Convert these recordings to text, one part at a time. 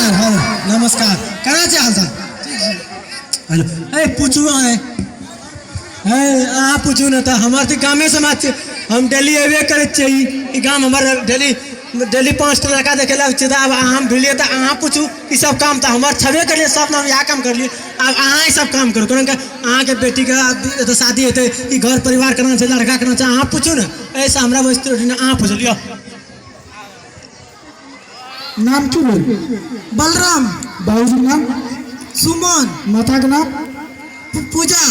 नमस्कार। हाँ नमस्कार, केना छै हालचाल? हेलो, ए पूछू अहाँ, ए अहाँ पूछू ने तऽ हमर तऽ गामे समाज छै, हम डेली अयबे करै छियै। ई गाम हमर डेली डेली 5 टा लड़का देखै लए आबै छियै। तऽ आब अहाँ भेलियै तऽ अहाँ पूछू, ई सब काम तऽ हमर छेबे करियै, सब हम इएह काम करलियै। आब अहाँ ई सब काम करू, कोनो अहाँके बेटीके एतऽ शादी हेतै, ई घर परिवार केना छै, लड़का केना छै, अहाँ पूछू ने। एहिसँ हमरा बस अहाँ पूछ लिअ। नाम की भेल? बलराम। बाबूजी नाम? सुमन। माताके नाम? पूजा।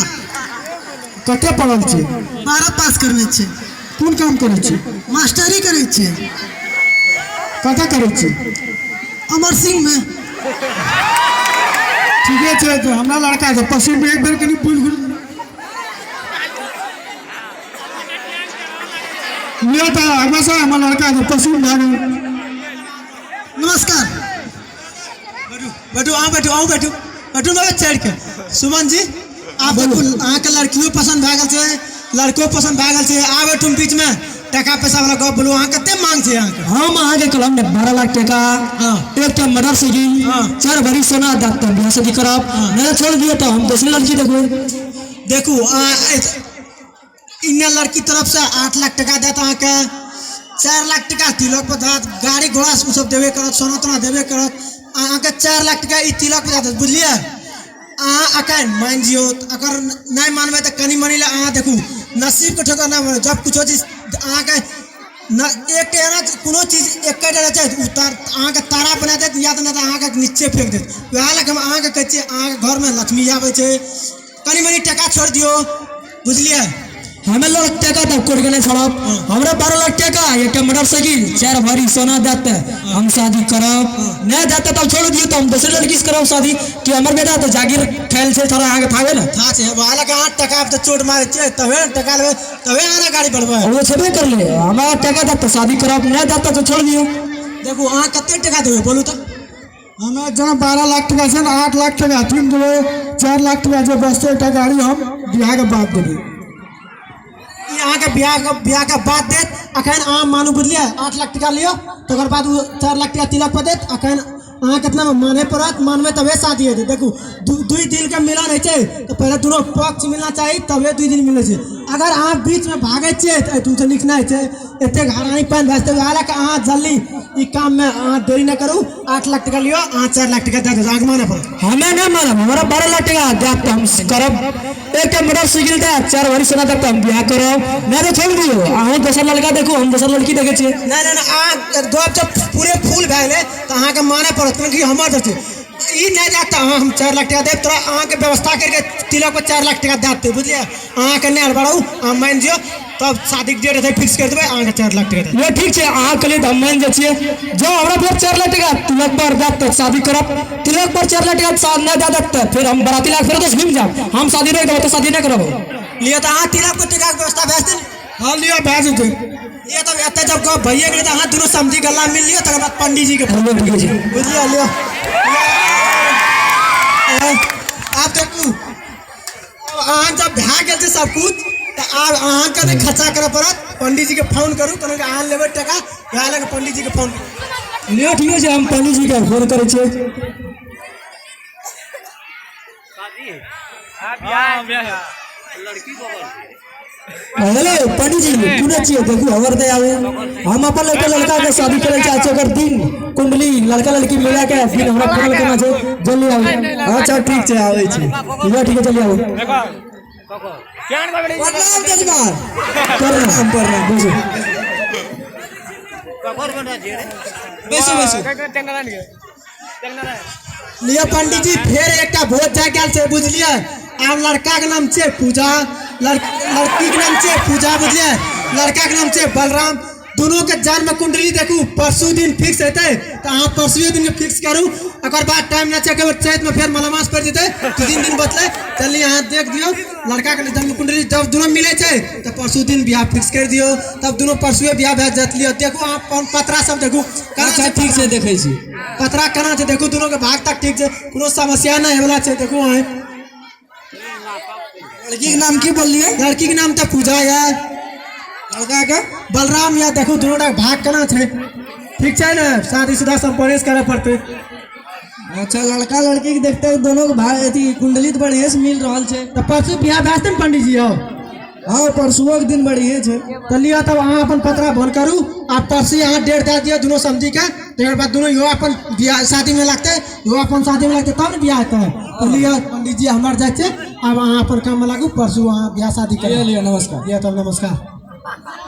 कते पढ़ल छी? 12 पास करने छै। कोन काम करै छी? मास्टरी करै छै। कतऽ करै छी? अमर सिंह में। ठीके छै, तऽ हमरा लड़का के पसीन एक बेर कनि बुलि घुरि लिअ तऽ हमेशा हमर लड़का के पसीन भए गेल। नमस्कार। बैठू बैठू, अहाँ बैठू, अहूँ बैठू, बैठू ने चढ़ि के। सुमन जी, आब देखू अहाँके लड़कियो पसन्द भए गेल छै, लड़को पसन्द भए गेल छै। आब एठुम बीचमे टाका पैसा वाला गप बोलू, अहाँ कते मांग छै अहाँके? हम अहाँके कहलहुँ ने 12 लाख टाका, एकटा मोटरसाइकिल, 4 भरी सोना दऽ तऽ बियाह शादी करब, नहि छोड़ दियौ तऽ हम दोसरे लड़की देखबै। देखू अहाँ इन्ने लड़की तरफ से 8 लाख टाका देत अहाँके, 4 लाख टाका तिलक पर देत, गाड़ी घोड़ा ओ सब देबे करत, सोना तोना देबे करत। अहाँके 4 लाख टाका ई तिलक पर देत, बुझलियै? अहाँ अखन मानि जियौ, अगर नहि मानबै तऽ कनि मनि लए अहाँ देखू नसीबके ठोकर नहि मानबै। जब कुछो चीज अहाँके न एक एना कोनो चीज एके रहै छै, ओ तार अहाँके तारा बना देत या तऽ नहि तऽ अहाँके नीचे फेंक देत। वएह लए कऽ हम अहाँके कहै छियै, अहाँके घरमे लक्ष्मी आबै छै, कनि मनि टाका छोड़ि दियौ, बुझलियै? हमे लोग टाका तब कोट के नहीं छोड़ब। हमरा 12 लाख टाका, एकटा मोटरसाइकिल, 4 भरी सोना देते हम शादी करब, नहीं देते तब छोड़ दियौ तो हम दोसर लड़की से करब शादी। कि हमर बेटा तो जागीर फैल छै, थोड़ा अहाँके थावे ने था छै। वएह लए कऽ अहाँ टाका पर तऽ चोट मारै छियै, तबे ने टाका लेबै, तबे अहाँ ने गाड़ी बढ़बै। ओ छेबे करले, हमरा टाका देते शादी करब, नहीं देते तो छोड़ दियौ। देखू अहाँ कते टाका देबै बोलू तऽ? हमे जेना 12 लाख टाका छै ने, 8 लाख टाका अथीमे देबै, 4 लाख टाका जे बचतै एकटा गाड़ी हम बियाहके बाद देबै। ई अहाँके बियाहके बाद देत। अखन अहाँ मानू, बुझलियै? 8 लाख टाका लियौ, तकर बाद ओ 4 लाख टाका तिलक पर देत। अखन अहाँ कितना माने पड़त, मानबै तबे शादी हेतै। देखू दुई दिलके मिलन होइ छै तऽ पहिले दुनू पक्ष मिलना चाही, तबे दुई दिल मिलै छै। अगर अहाँ बीचमे भागै छियै तऽ एहिठुमसँ नीक नहि होइ छै, एतेक हरानी पानि भए जेतै। वएह लए कऽ अहाँ जल्दी ई काममे अहाँ देरी नहि करू। 8 लाख टाका लियौ, अहाँ 4 लाख टाका दए देब, अहाँके मानऽ पड़त। हमे नहीं मानब, हमारा 12 लाख टाका देब तऽ हम करब, एकटा मोटरसाइकिल दे, 4 भरी सोना देब तऽ हम बियाह करब, नहीं तो छोड़ दियौ, अहूँ दोसर लड़का देखू, हम दोसर लड़की देखै छियै। नहि नहि नहि, अहाँ गप जब पूरे फूल भए गेलै तऽ अहाँके मानऽ पड़त, कियाकि हमर जे छै ई नहि जायत तऽ अहाँ हम 4 लाख टाका देब तोरा, अहाँके व्यवस्था करिके तिलक पर 4 लाख टाका दए देतै, बुझलियै? अहाँके नहि हड़बड़ाउ, अहाँ मानि जियौ तब शादीके डेट हेतै फिक्स करि देबै, अहाँके 4 लाख टाका दए देबै। ये ठीक छै, अहाँ कहलियै तऽ हम मानि जाइ छियै। जँ हमरा फेर 4 लाख टाका तिलक पर देत तऽ शादी करब, तिलक पर 4 लाख टाका नहि दए देत तऽ फेर हम बराती लाख फेर दोस्त घुमि जायब, हम शादी रोकि देब, तऽ शादी नहि करब। लिअ तऽ अहाँ तिलक पर टाकाके व्यवस्था भए जेतै ने? हँ लिअ, भए जेतै। लिअ तब एतऽ जब गप भइए गेलै तऽ अहाँ दुनू समझी गल्ला मिल लिअ, तकर बाद पंडीजीके फोन ठीक छै, बुझलियै? लिअ आब देखू, आब अहाँ जब भए गेल छै सब कुछ तऽ आब अहाँके नहि खर्चा करऽ पड़त। पंडीजीके फोन करू, कहलहुँ कि अहाँ लेबै टाका, वएह लए कऽ पंडीजीके फोन करू। लिअ ठीक छै, हम पंडीजीके फोन करै छियै। हेलो पंडीजी, कोना छियै? देखू हमर दया आबे, हम अपन एकटा लड़का के शादी करे चाहै छियै, ओकर दिन कुंडली लड़का लड़की मिला के दिन हमरा फोन करना छै, जल्दी आबू। अच्छा ठीक छै, आबै छी। लिअ ठीक है, जल्दी आबू। प्रणाम जजमान। प्रणाम प्रणाम, बैसू बैसू बैसू। लिअ पंडीजी, फेर एकटा भोज जा गेल छै, बुझलियै? आब लड़का के नाम छै पूजा, लड़की के नाम छै पूजा, बुझलियै? लड़का के नाम छै बलराम। दोनों के जन्म कुंडली देखू, परसू दिन फिक्स हेतै तऽ अहाँ परसुए दिन के फिक्स करू। एकर बाद टाइम नहि छै, चैत में फेर मलमास पड़ि जेतै, 2-3 दिन बचलै। चलिए अहाँ देख दियौ लड़का के जन्म कुंडली, जब दोनों मिलै छै तऽ परसू दिन बियाह फिक्स कर दियौ, तब दोनों परसुए बियाह भए जायत। लिअ देखू अहाँ पतरा सब देखू। अच्छा ठीक छै, देखै छी पतरा केना छै, देखू दोनों के भाग तक ठीक छै, कोनो समस्या नहि होयवला छै। देखू अहाँ लड़की के नाम की बोललियै? लड़की के नाम तऽ पूजा यऽ, लड़का के बलराम यऽ। देखू दोनों टाके भाग केना छै, ठीक छै ने? शादीशुदा सब परहेज करऽ पड़तै। अच्छा, लड़का लड़की के देखते हैं दोनों के भाई अथी कुंडली तऽ बढ़िए से मिल रहल छै। तऽ परसू बियाह भए जेतै ने पंडीजी यौ? हाँ, परसुओ के दिन बढ़िए छै। तऽ लिअ, तब अहाँ अपन पतरा फोन करू आ परसू अहाँ डेट दए दिअ दुनू समझी के। तकर बाद दुनू इहो अपन बियाह शादीमे लगतै, इहो अपन शादीमे लगतै, तब ने बियाह हेतै। तऽ लिअ पंडीजी, हमर जाइ छै, आब अहाँ अपन काममे लागू। परसू अहाँ बियाह शादी करू। लिअ, नमस्कार। लिअ तब, नमस्कार।